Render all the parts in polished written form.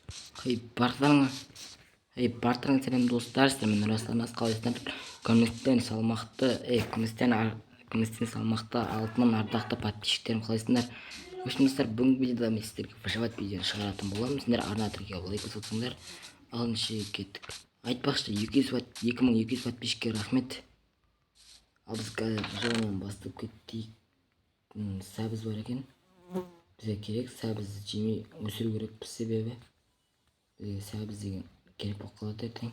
Hey барлықтарыңа сәлем достар, сіздермен Нұрасыл. Қалайсыздар? Күмістен салмақты, күмістен салмақты алтыннан ардақты подписчиктерім, қалайсыңдар? В общем, достар, бүгінгі видеода мен сіздерге выживать видеоны шығаратын боламын. Сендер арна тіркеліп, лайк бассаңдар, алыншы кеттік. Айтпақшы, 2200 подписчикке рахмет. Ал біз қазір выживаниені бастап кетейік. Сәбіз бар екен. Бізге керек, сәбізді жемей өсіру керекпіз, себебі бізге сәбіз деген керек болып қалады ертең.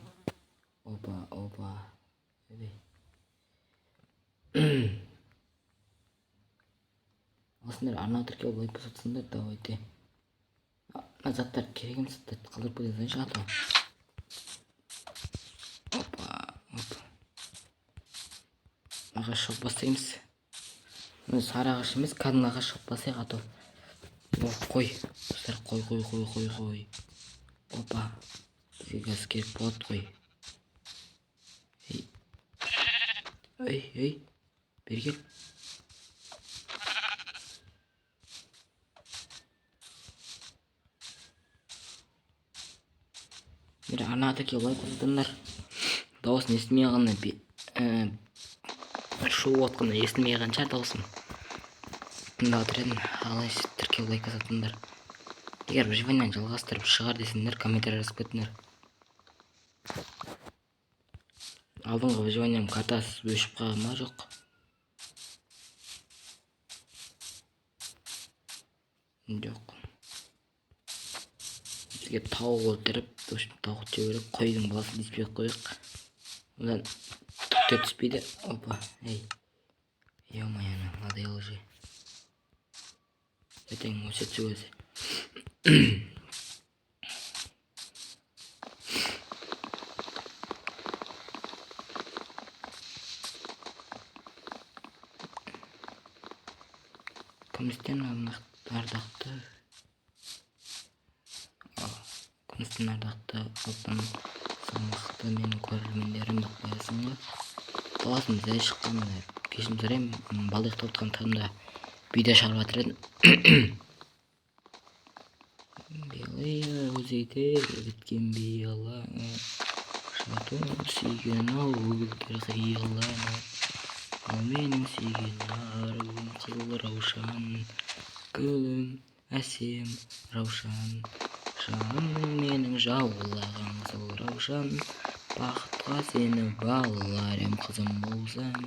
Опа, опа. Ойбай. Ал сендер арна тіркеліп, лайк басып отырсыңдар, давайте. Мына заттар керек емес, заттарды қалдырып кете салайыншы, а то. Опа, опа. Ағаш шауып бастаймыз. Міне, сары ағаш емес, кәдімгі ағаш шауып бастайық, а то. О, қой, достар, қой, қой, қой, қой, қой. Опа. Бізге қазір керек болады қой. Ей. Ей, ей. Бері кел. Бері арнаға тіркеліп, лайк басыңдар. Дауысын естімей қалғанда, шоу отқанда естілмей қалған шығар дауысым. Тыңдап отыр едім. Қалай тіркеліп, лайк басатындар. Егер выживаниені жалғастырып шығар десеңдер, комментарий жазып кетіңдер. Алдыңғы выживанием картасы өшіп қалған ба, жоқ? Жоқ. Бізге тауық өлтіріп, в общем, тауық жеу керек. Қойдың баласын тиіспей ақ қояйық. Одан түк те түспейді. Опа, ей. Ё-моё, надоел уже. Ертең өседі өзі. Күмістен ардақты, күмістен ардақты алтын салмақты менің көрермендерім деп қоясың ғой. Дауысым жай шыққан, кешірім сұраймын. Бала ұйықтап отқан таңда видео шығарып жатыр едім. Белые розы біткен белла, жату сүйген ау гүлдер қиялана. Ал менің сүйген аруым қызыл раушан, гүлім әсем раушан, жаным менің жаулаған қызыл раушан. Бақытқа сені балар ем, қызым болсаң,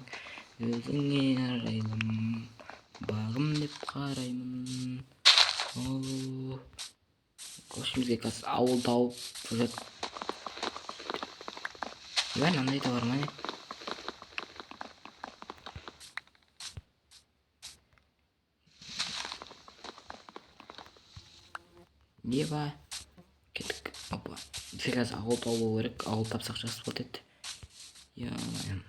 өзіңе арайлым бағым деп қараймын. О, в общем, бізге қазір ауыл тауып уже. Мынандай да бар ма, не? Не ба? Кеттік. Опа. Бізге қазір ауыл табу керек. Ауыл тапсақ, жақсы болады еді. Ё-моё.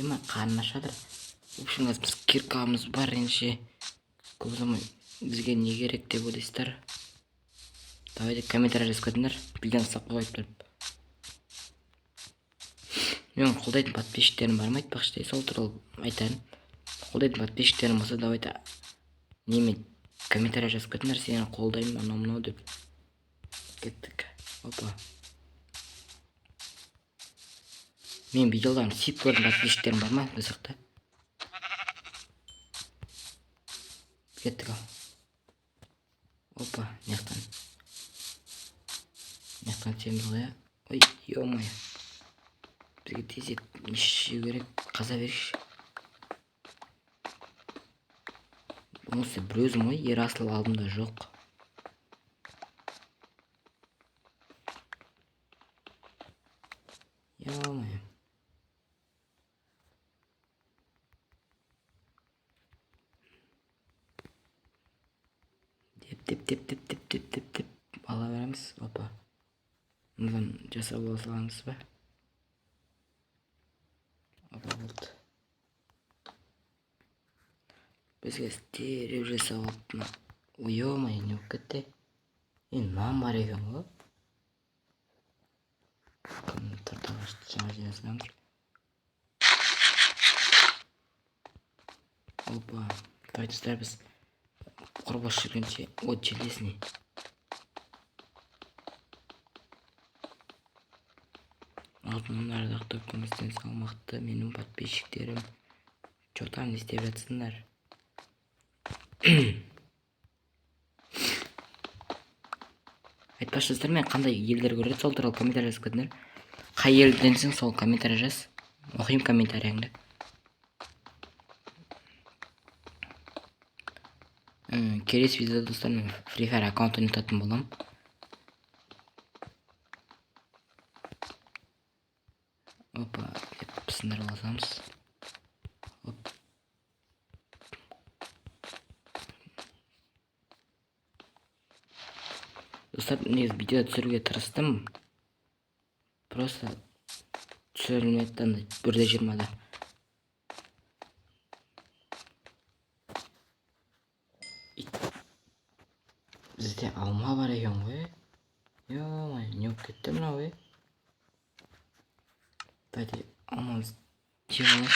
Ема, қарным ашып жатыр. В общем, қазір біз киркамыз бар ендеше. Көп ұзамай бізге не керек деп ойлайсыздар? Давайте комментарий жазып кетіңдер. Видеоны ұстап қойып тұрып. Менің қолдайтын подписчиктерім бар ма, айтпақшы, сол туралы айтайын. Қолдайтын подписчиктерім болса, давайте неме комментарий жазып кетіңдер, сені қолдаймын, анау мынау деп. Кеттік. Опа. Менің видеоларымды сүйіп көретін подписчиктерім бар ма бұл жақта? Кеттік ал. Опа, мына жақтан. Мына жақтан түсеміз ғой, иә? Ой, ё-моё. Бізге тезірек не жеу керек, қаза берейікші. Болмаса бір өзім ғой, Ерасыл алдымда жоқ. Ё-моё. Деп деп деп деп деп деп деп деп ала береміз. Опа. Мынадан жасап ала саламыз ба? Опа, болды. Бізге дереу жасап алып мына. Ой, ё-моё, не болып кетті? Е, нан бар екен ғой. Кім төрт ағашты жаңа жинай саламыз. Опа. Давайте, достар, біз Құр бос жүргенше. Вот железный. Алтыннан ардақты, күмістен салмақты менің подписчиктерім. Че там, не істеп жатсыңдар? Айтпақшы, достар, мен қандай елдер көреді, сол туралы комментарий жазып кетіңдер. Қай елденсің, сол комментарий жаз. Оқимын комментарийіңді. Келесі видеода, достар, мен Free Fire аккаунт ойнататын боламын. Опа, деп сындырып алсамыз. Оп. Достар, негізі видео түсіруге тырыстым. Просто түсірілмеді андай 1:20-да. Бізде алма бар екен ғой. Ё-моё, не болып кетті мынау, е? Давайте алмамызды жеп алайық.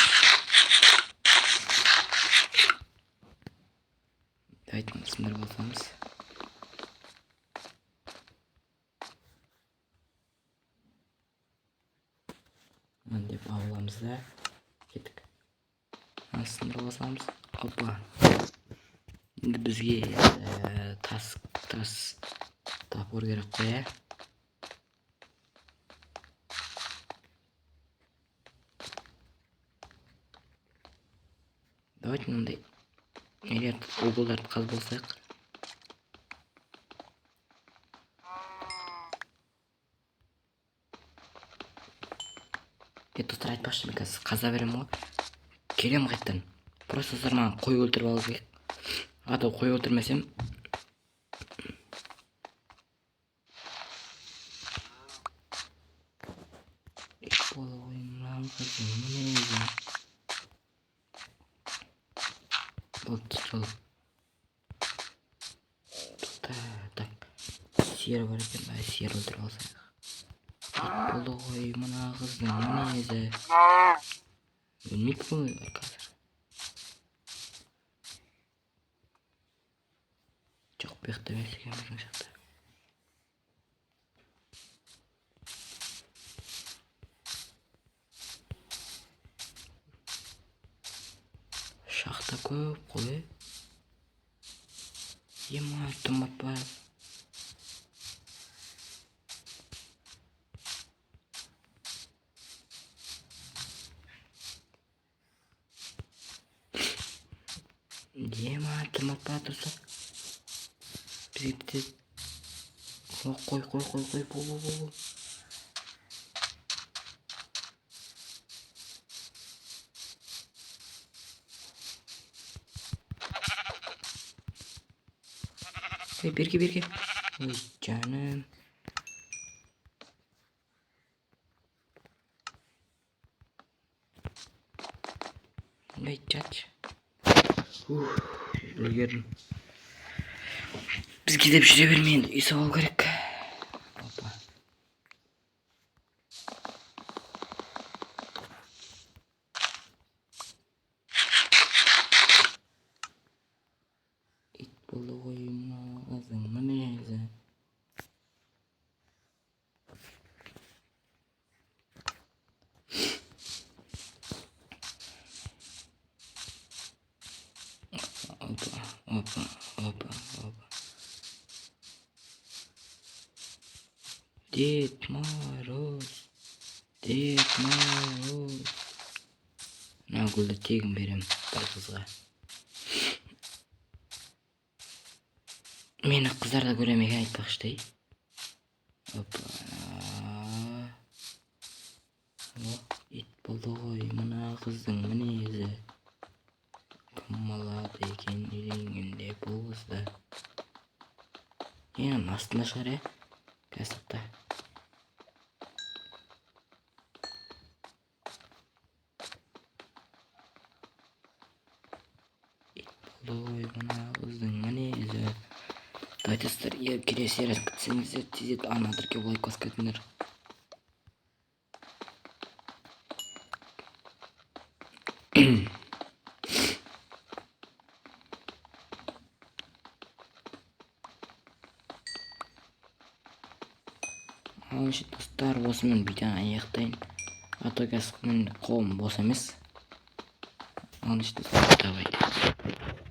Давайте сындырып алсамыз. Мына деп аламыз да кеттік. Мына сындырып алсамыз. Опа. Енді бізге тас топор керек қой, ә? Давайте мынандай нелерді, уголдарды қазып алсақ. Е, достар, айтпақшы, мен қазір қаза беремін ғой. Келемін қайтадан. Просто, достар, маған қой өлтіріп алу керек. А то қой өлтірмесем, ит бола ғой мына қыздың мінезі. Болды, жол. Тоқта, так. Сиыр бар екен, бә, сиыр өлтіріп алсақ. Ит болды ғой мына қыздың мінезі. Өлмейді ғой қазір. Жоқ, бұл жақта емес екен, біздің жақта. Шахта көп қой. Ема, тым батпа. Ема, тым батпа, достар. Бізге тез. О, қой, қой, қой, қой, бол, бол, бол, бол. Ей, берге, берге. Ой, жаным. Ей, чач. Ух, үлгердім. Бізге деп жүре бермей енді үй салу керек. Опа. Ит болды ғой мына қыздың мінезі. Опа, опа, опа, опа. Дед Мороз, Дед Мороз. Мына гүлді тегін беремін бір қызға. Мені қыздар да көре ме екен айтпақшы. Опа. О, ит болды ғой мына қыздың мінезі. Кім алады екен үйленгенде бұл қызды? Енді астында шығар, ә? Қазір тоқта. Ит болды ғой мына қыздың мінезі. Давайте, достар, егер келесі серияны күтсеңіздер, тездетіп ана тіркеу, лайк басып кетіңдер. Ал ендеше, достар, осымен видеоны аяқтайын, а то қазір менің қолым бос емес. Ал ендеше, достар, давайте.